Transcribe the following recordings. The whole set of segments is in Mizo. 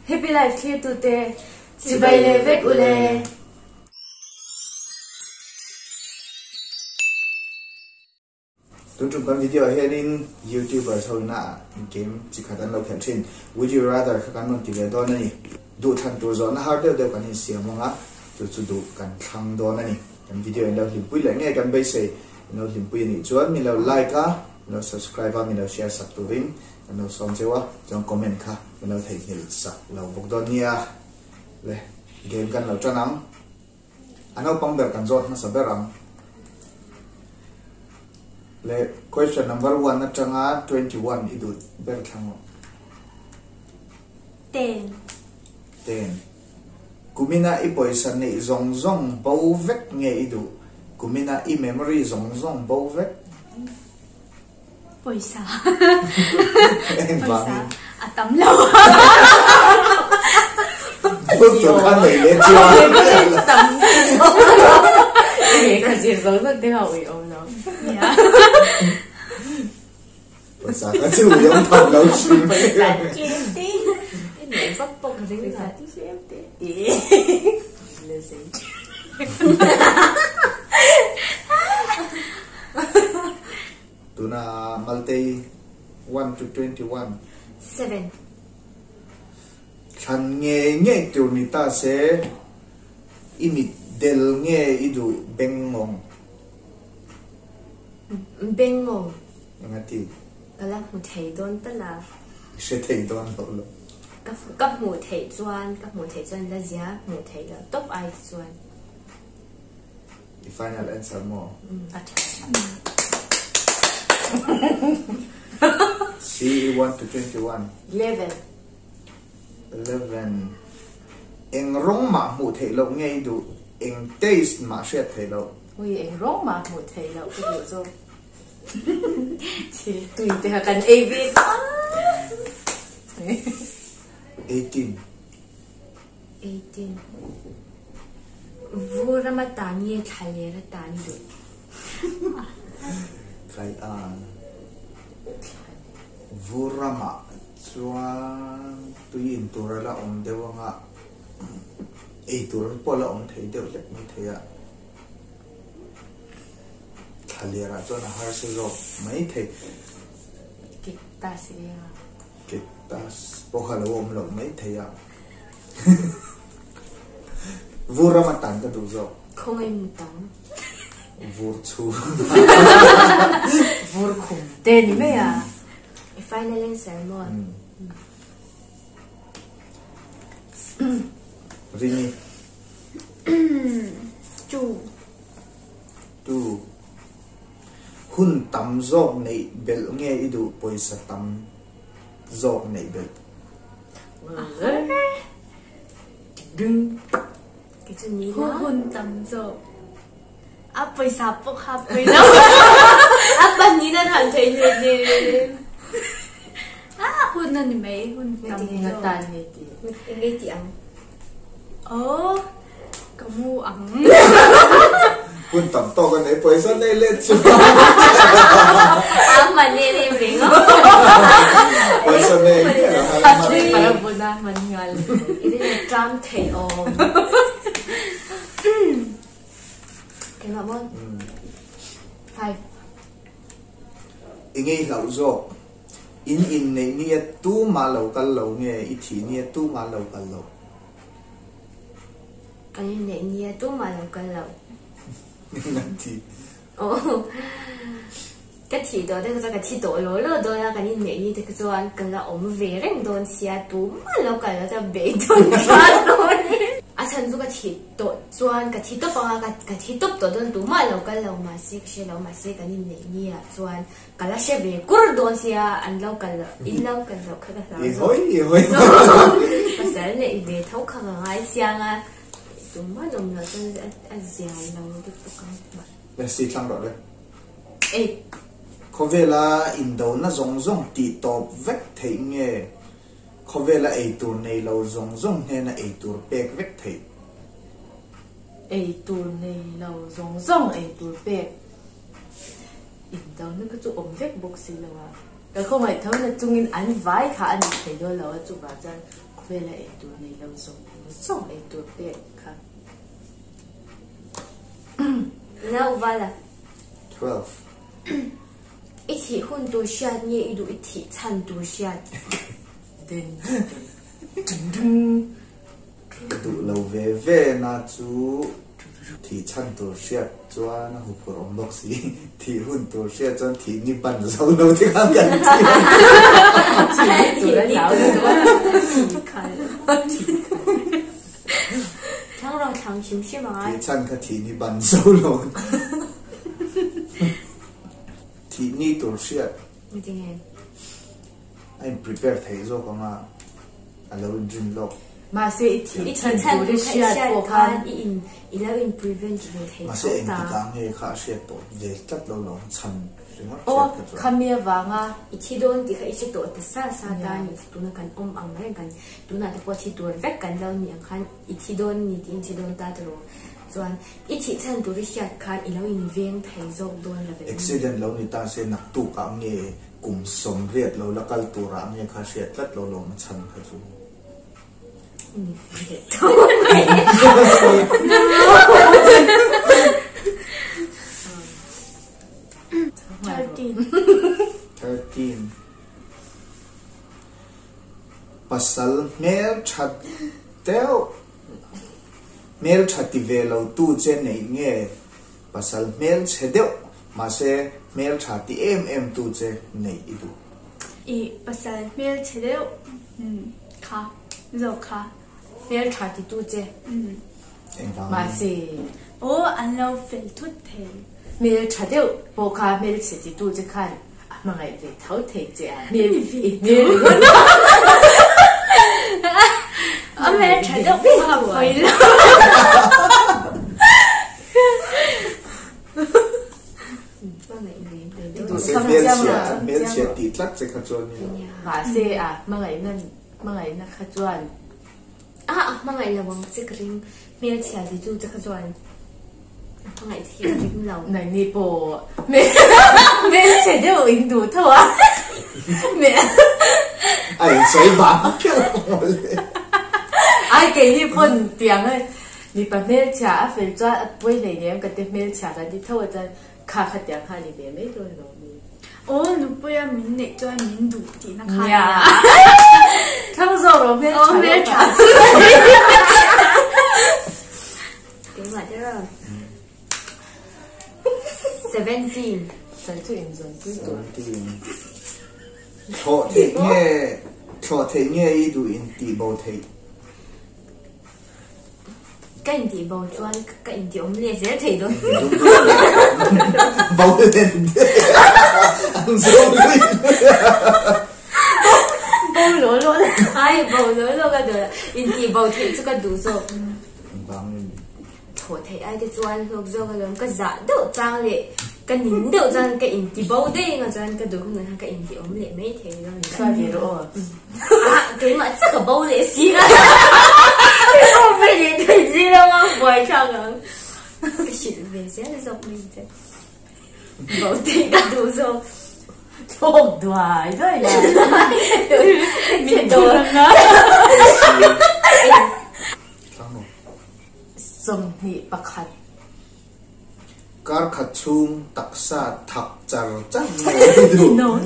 Happy Life thlirtute chibai leh vek ule. Tun tum kan video ah hianin YouTubers ho ina game chi khat an lo khelh thin Would you rather kha kan rawn ti ve dawn a ni. Duh thlan tur zawhna har deuh deuh kan insiam ang a, chu chu duh kan thlang dawn a ni. Kan video in lo hlimpui leh ngei kan beisei. In lo hlimpui a nih chuan min lo like a, min lo subscribe a, min lo share sak turin kan lo sawm cheu a, chuan comment kha min lo theihnghilh sak lo bawk dawn nia. Le game kan lo tan ang. A naupang ber kan zawt hmasa ber ang. Le question number 1 atanga 21 i duh ber thlang aw. 10. 10. Kumina i pawisa neih zawng zawng bo vek nge i duh? Kumina i memory zawng zawng bo vek? Pawisa. Pawisa a tam lo. Buk tur khan nei leh chuan. Tam. Ka zir zo zo te ha ui om lo. Pawisa ka chu ui om tham lo hrim. Pawisa tlem te. Nei vak pawh ka ring Pawisa tlem te. Le zei. Tuna Maltei 1 to 21. 7. Thlan ngei ngei tur ni ta se, i mit del nge i duh bengngawng? Bengngawng. Engati? Ka la hmu thei dawn tal a. I hre thei dawn lo lo. Ka hmuh theih chuan, ka hmuh theih chuan la zia hmuh theih loh tawp ai te chuan. I final answer maw? A tha tha. CE 1 to 21. 11. 11. Eng rawng mah hmuh theih loh nge i duh? Eng taste mah hriat theih loh? Ui, eng rawng mah hmuh theih loh ka duh zawk. Thil tui te kha kan ei ve ta. 18. 18. Vur rama tan nge thla lera tan i duh? Tlai a. Vur ramah chuan tui in tur a la awm deuh anga ei tur pawh a la awm thei deuh hlek mai thei a. Thla lerah chuan a harsa zawk mai thei. Cactus i a. Cactus pawh kha lo awm loh mai thei a. Vur rama tan ka duh zawk. Khawngaih mu tang. Vur chhung. Vur khum te ni mai a. I final answer maw? Rini. 2. 2. Hun tam zawk neih belh nge i duh pawisa tam zawk neih belh? Hun tam zawk. A pawisa pawh kha pawi lo. A pahnih nan han thei hle hle. A hun a ni mai hun tam zawk. Nga tan nge ti? Nge ti ang? Aw ka mu ang. Hun tam tawk a nei pawisa nei let chu. A hman em em reng a. Pawisa nei nge la A slipper a bun a hman nghal. I rin a tram theih awm. Keimah maw? 5. I ngei hlauh zawk. In inneih nia tumah lo kal lo nge i thih nia tumah lo kal lo? Kan inneih nia tumah lo kal lo. Engah thi? Aw ka thih tawh te kha chuan ka thi tawh law law dawn a, kan inneih ni te kha chuan ka la awm ve reng dawn sia tumah lo kal lo chuan beidawn thlak dawn. A chhan chu ka thih tawh chuan ka thi tawp ang a, ka thi tawp tawh dawn tumah lo kal lo mahse ka hre lo mahse kan inneih ni ah chuan Ka la hre ve kur dawn sia an lo kal loh in lo kal loh kha ka hlau I hawi i hawi. Pasal neih ve tho kha ka ngai chiang a tumah lawm loh chuan a zia lo lutuk ang. Mercy thlang rawh le. Eight. Khawvela indona zawng zawng tih tawp vek theih nge khawvela eitur nei lo zawng zawng hnena eitur pek vek theih? Eitur nei lo zawng zawng eitur pek. Indona kha chu awm vek bawk si lo a, ka khawngaih tho na chungin an vai kha a ni thei dawn lo a, chuvang chuan vela eitur nei lo zawng zawng eitur pek kha. Nauvala. 12. I thih hun tur hriat nge i duh i thih chhan tur hriat? Din din din. Ka duh lo ve ve na chu thih chhan tur hriat chuan a huphurh awm bawk si. Thih hun tur hriat chuan thih ni ban zo lo te khan kan thi. Thih ni tur thih khalh. Thlang rawh thlang hrim hrim ang a. Thih chhan kha thih ni ban zo lo. Thih ni tur hriat. Engtinge? A in prepare theih zawk ang a, a lo in rin lawk. Mahse i thih chhan tur i hriat pawh khan i in i lo in prevent ve thei Mahse tho ta. engtikah nge kha a hriat tawh ve tlat lo lo chhan ringawt Aw hriat kha chuan. khami avanga. I thi dawn tih kha i hre tawh ta sa sa ta a nih chu tuna kan awm ang reng kan tunah te pawh thi tur vek kan lo nih ang khan i thi dawn ni tiin thi dawn ta tiraw chuan i thih chhan tur i hriat khan i lo in veng thei zawk dawn lo ve. Accident lo ni ta se naktukah nge Kum 80 lo la kal turah nge kha hriat tlat lo lawm a chhan kha chu. 13. Pasal hmel tha deuh hmel tha ti ve lo tu che neih nge Pasal hmel chhe deuh, mahse hmel tha ti em em tu che neih i duh. I pasal hmel chhe deuh kha zawk kha. Hmel tha ti tu che. Engvang in? Mahse. Aw an lo fel thut thei. Hmel tha deuh pawh kha hmel chhe ti tu che khan a hmangaih ve tho thei che a. Hmel i hmel ringawt. A hmel tha deuh pawh kha a pawi lo. Hmelchhia tih tlat che kha chuan ni lo. Mahse a hmangaihna hmangaihna kha chuan. A a hmangaih lo ang che ka ring. Hmelchhia ti tu che kha chuan a hmangaih che hi ka ring lo. Nangni pawh hmelchhe deuh in duh tho a. A insawi vang kher mawle. Ai keini pawn tiang a. Mipa hmelchhia a fel chuan a pawi hleinem ka ti hmelchhia kan ti tho a chuan kha kha tiang kha a ni ve mai dawn lo mi. Aw nupuia min neih chuan min duh tihna kha nia. Thlang zawk rawh hmeltha Aw hmeltha. Keimah te rawh. 17. Sal chu inzawn pui tur. 17. Thlawh theih nge thlawh theih nge i duh in tih bo theih. Ka intih bo chuan ka intih awm leh zel thei dawn. Bo len an zawng lui lui a. Bo law law la. Ai bo law law ka duh la. Intih bo theih chu ka duh zawk. Engvangin? Thaw theih ai te chuan hlawk zawk alawm ka zah deuh chang leh ka ning deuh chuan ka inti bo daih anga chuan ka duh hunah khan ka inti awm leh mai thei dawn a ni. Chuan ve rawh aw. Ah keimah chiah ka bo leh si a. Keimah ve leh thei si lo a buai thlak ang. Ka hrilh ve zel zawk mai che. Bo theih ka duh zawk. Thlawk duai duai la. Min dawr. 21. Kar khat chhung taksa thak char char nge i duh?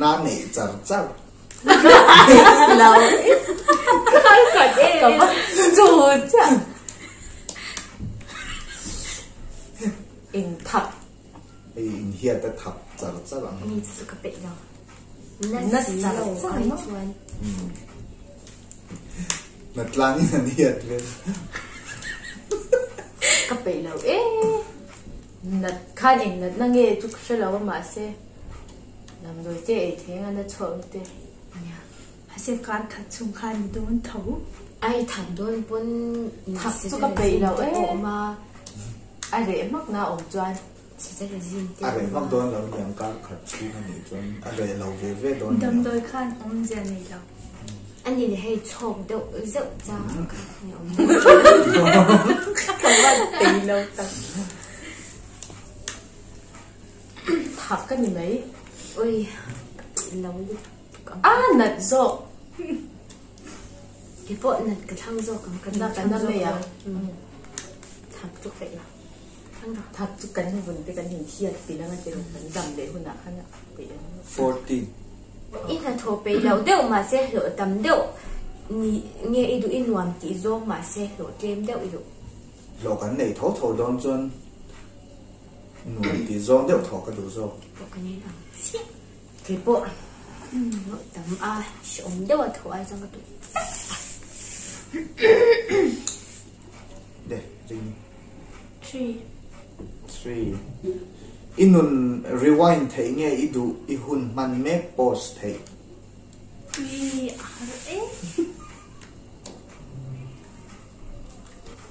Na neih char char. Lo. Kar khat e. Ka va chu chiah. In thak. Hei in hiat a thak char char ang. Ni chu ka peih lo. Na si lo ai chuan. Na tlangin an hiat vel. Ka peih lo e. Nat khan eng natna nge chu ka hre lo a mahse damdawi te ei thei anga na chhuak na te. Nia. Mahse kar khat chhung khan ni dawn tho. Ai thak dawn pawn Thak chu ka peih lo e. A reh hmak na awm chuan. A reh vak dawn lo niang kar khat chhung a nih chuan a reh lo ve ve dawn niang. Damdawi khan awmzia nei lo. A ni leh hei chhawk deuh zeuh chang kha ni awm. Ka van tei lo tak. Thak ka ni mai. Ui ka peih lo lutuk ang. A nat zawk. Kei pawh nat ka thlang zawk ang ka Na thlang na zawk mai lo. ang. Thak chu peih lo. Thlang rawh. Thak chu kan vun te kan inhiat pin anga ti rawh kan dam leh hunah khan a peih ang. 14. I hnathawh peih loh deuh mahse hlawh tam deuh ni nge i duh i nuam tih zawng mahse hlawh tlem deuh i duh. Hlawh kan neih tho tho dawn chuan nuam tih zawng deuh thaw ka duh zawk. Pawh ka nen ang chiah. Kei pawh hlawh tam a hrehawm deuh a thaw ai chuan ka duh vek a. Le ring. Three. Three. I nun rewind theih nge i duh i hun hman mek pause theih? Ui a har e.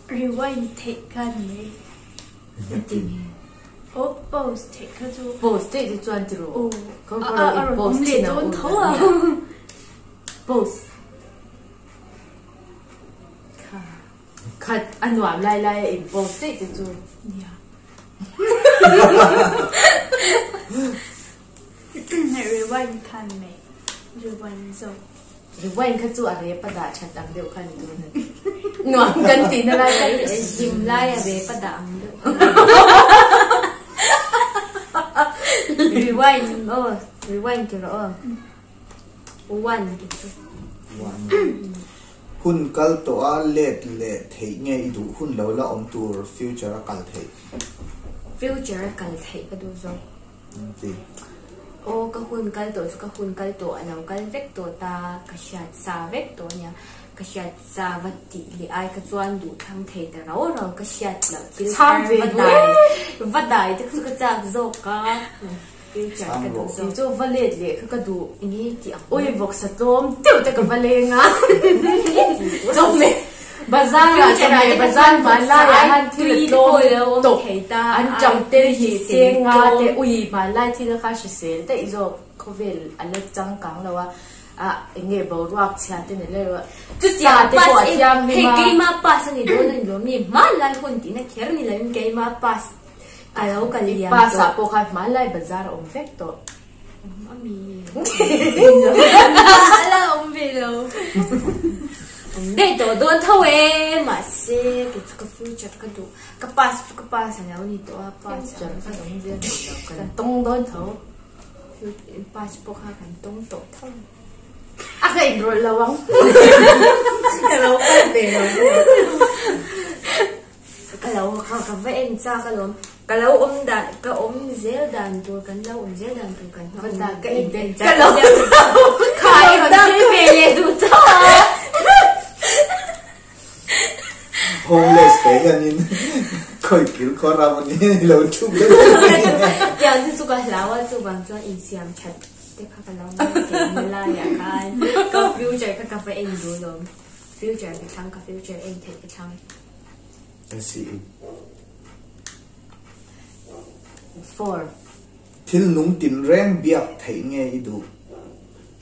Rewind theih kha ni mai. Ti nge? Aw pause theih kha chu. Pause theih te chuan ti rawh. Aw Kawr kawr a in pause leh thin a dawn aw tho a. Pause. Kha. Khat a nuam lai lai a in pause theih te chu. Nia. Rewind kha ni mai. Rewind zawk. Rewind kha chu a rep a dah that ang deuh kha ni dawn a ni. Nuam kan tih na lai kha Hlim lai a rep a dah ang deuh kha. Rewind aw, rewind ti rawh aw. One tih chu. One. Hun kal tawh a let leh theih nge i duh hun lo la awm tur future a kal theih? Future a kal theih ka duh zawk. Ti. Aw ka hun kal tawh chu ka hun kal tawh a lo kal vek tawh ta ka hriat sa vek tawh ania ka hriat sa va tih leh ai kha chuan duh thlang thei ta rau rau ka hriat loh thil Chhang thar ve va duh dai e. va dai te chu ka chak zawk a future Chhang ka duh rawh. zawk. Kei chu va let leh kha ka duh. Enge tih ang Ui vawksa tlawm deuh te ka va leng a chawhmeh Bazar ah chawhmeh bazar hmanlai ah khan thil a tlawm tawp an chang tel hi chenga te ui hmanlai thil kha hrisel daih zawk khawvel a la changkang lo a ah eng nge boruak chhia te ni leh sa te pawh a thianghlim hei a. Keima pass a ni dawn a ni lo mi hmanlai hun tihna kher ni lovin keima pass a lo kal liam tawh. Pass ah pawh khan hmanlai bazar a awm vek tawh. Awm a mi? A la awm ve lo. Awm daih tawh dawn tho e, mahse kei chu ka future ka duh, ka past chu ka past a lo ni tawh a, past Future kha awm ve tawh lo, kan tawng dawn tho. Past pawh kha kan tawng tawh tho. A ka inrawlh lo ang. Ka lo kal ve lo. Ka lo ka ka va en chak alawm. Ka lo awm dan ka awm zel dan tur kan lo awm zel dan tur kan Va ta ka in en chak. Ka lo kha i rawn thil ve leh duh chauh a. Homeless te hianin khawi kil khaw ram a ni lo thup deuh deuh mai a. Tiang te chu ka hlau a chuvang chuan insiam that te kha ka lo ngai thei na laiah khan ka future kha ka va en duh alawm. Future ka thlang ka future en theih ka thlang. SCE. 4. Thil nung tinreng biak theih nge i duh?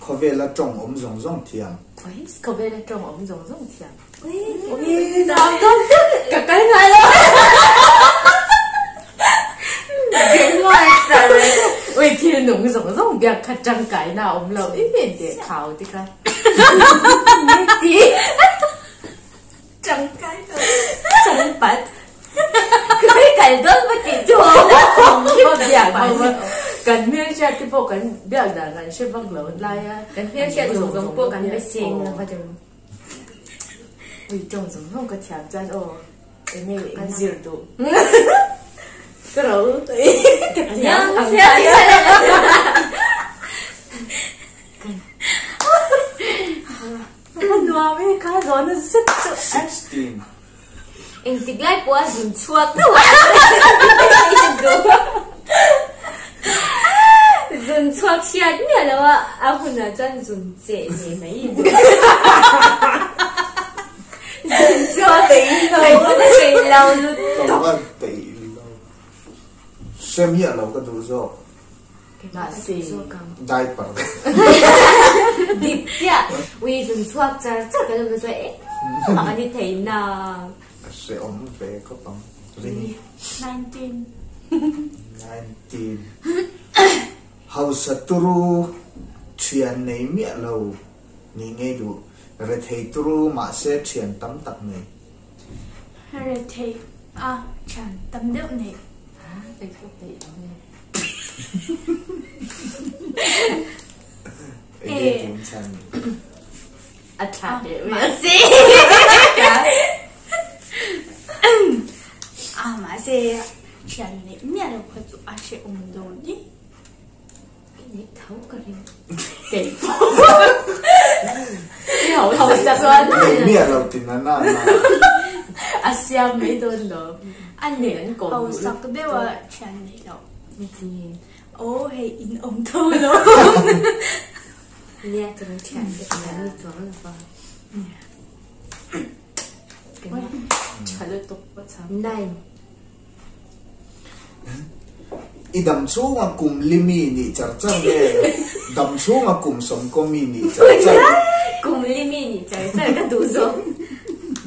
Khawvela tawng awm zawng zawng thiam. Ui, khawvela tawng awm zawng zawng thiam. Ui, Ui, zam dawn deuh. Ka kal ngai lo. Ui, thil nung zawng zawng biak kha tangkaina a awm lo. I teh khau te kha. Ti. Tangkai lo. Changpat. Khawi kal dawn va tih chu awm lo. Va biak ho va. Kan hmelhriat te pawh kan biak dan kan hre vak lo lai a. Kan hmelhriat zawng zawng pawh kan be seng lo va ti ru. Ui tawng zawng zawng ka thiam chuan aw eng nge in zir duh. Ka ro ka thiam ang. A nuam e kha zawn a zet chu. 16. Engtik lai pawh a zun chhuak deuh a. Zun chhuak hriat miah lo a, a hunah chuan zun cheh ve mai. Zun chhuak peih lo, peih lo lutuk. Ka van peih lo. Hre miah lo ka duh zawk. Mahse, Diaper. Dik chiah. Ui zun chhuak char char kan awm na chuan engmah a ni thei nang. A hrehawm ve khawp ang. Ring. 19. 19. Hausa turu thian nei miah lo ni ngei duh. Rethei turu mahse thian tam tak nei. Rethei a thian tam deuh nei. Enge tun chhan? A thla leh mai. Mahse a mahse thian neih miah lo kha chu a hrehawm dawn ni. I neih tho ka ring. Kei pawh. I hausa chuan. Neih miah lo ti na na na. A siam mai dawn lo. A neih an kawm duh. Hausak deuh a thian neih loh. Engtin nge? Aw hei in awm tho lo. Nia chuan thian te an ni chuang lo va. Tha lutuk pawh chang. Nine. I dam chhunga kum li mi nih char char nge dam chhunga kum sawmkaw mi nih char char? Kum li mi nih char char ka duh zawk.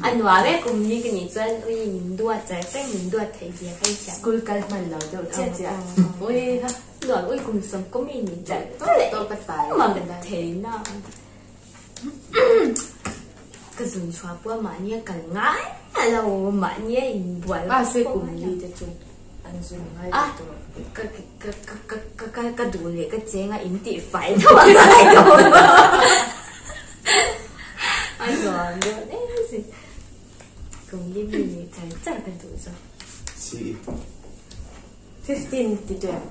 A nuam e kum li ka nih chuan ui min duat char char min duat theih zia ka inhria. School kal hman lo deuh chiah chiah. Ui ha. Nuam ui kum sawmkaw mi nih char char leh engmah ka thei na. Ka zun chhuah pawh a mahnia kal ngai a lo, mahnia inbual A se kum li te chu an zun ngai lo tur. Ka ka ka ka ka ka duh leh ka cheng a in tih fai tho a ngai dawn a. A nuam dawn em sin. Kum li mi nih char char ka duh zawk. Si. 15 ti teh.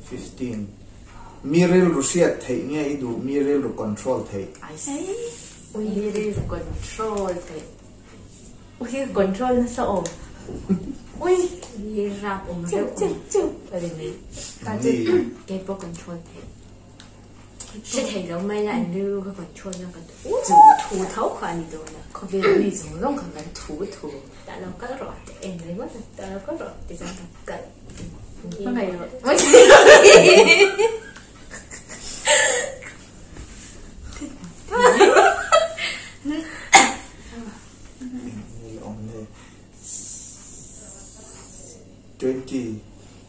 15. Mi rilru hriat theih nge i duh mi rilru control theih? Ui mi rilru control theih. Ui control nasa awm. Ui mi rap awm reuh. Chiu chiu a ri mai. Ta chu kei pawh control theih. Hre thei lo mai la an rilru kha control na ka thu thu tho kha a ni dawn a. Khawvel mi zawng zawng kha kan thu thu. Tah lo kal rawh tih en ringawt a, tah lo kal rawh ti chuan ka kal. Hmangaih rawh.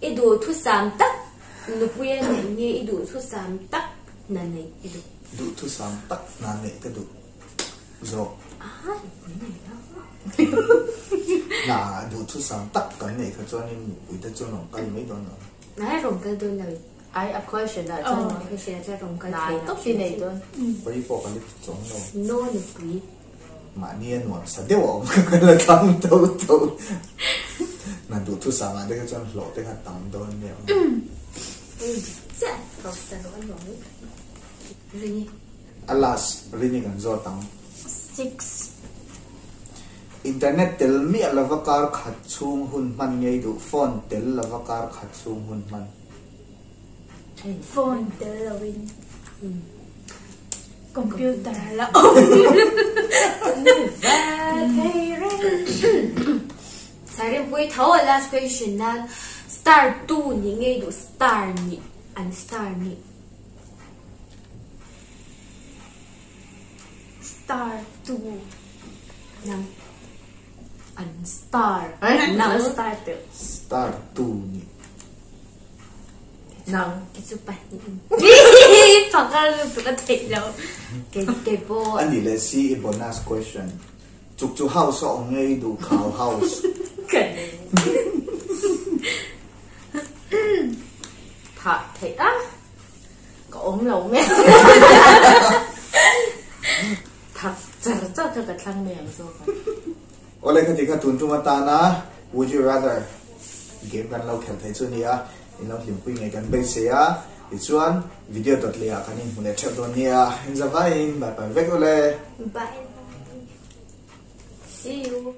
I duh thusam tak Nupui a neih nge i duhthusam tak na neih i duh? Duhthusam tak na neih ka duh zawk. Aha, nupui nei lo. Na, duhthusam tak kan neih kha chuanin nupui te chuan rawn kal mai dawn lo. Na he rawn kal dawn lo. Ai, a question ah chuan. A question ah chuan rawn kal thei lo. Na tawp i nei dawn. Pui pawh ka la ti chawng lo. No nupui. Mahni a nuam sa deuh a awm kha ka la thlang tho tho. Na duhthusam ah te kha chuan hlawh te kha tam dawn nia. Chiah hausa rawh a nuam Rini. A last Rini kan zawt ang. Six. Internet tel miah lova kar khat chhung hun hman ngei duh phone tel lova kar khat chhung hun hman. Phone tel lovin computer la awm. Sarinpui tho a last question nan star tu nih ngei duh star nih an star nih. Star tu nang an star nang star tu star tu nih. Nang kei chu pahnih in pakhat lutuk a theih lo kei kei pawh. A nih leh si i bonus question chuk chu house a awm nge i duh khau house. Thah theih a ka awm lo mai thak char char kha ka thlang mai ang zawk a. Awle khati kha tun tum atana Would you rather game kan lo khelh thei chu nia, in lo hlimpui ngei kan beisei a, tichuan video dawt leh ah kan inhmu leh theuh dawn nia, in zavaiin bye bye vek ule. Bye bye. See you.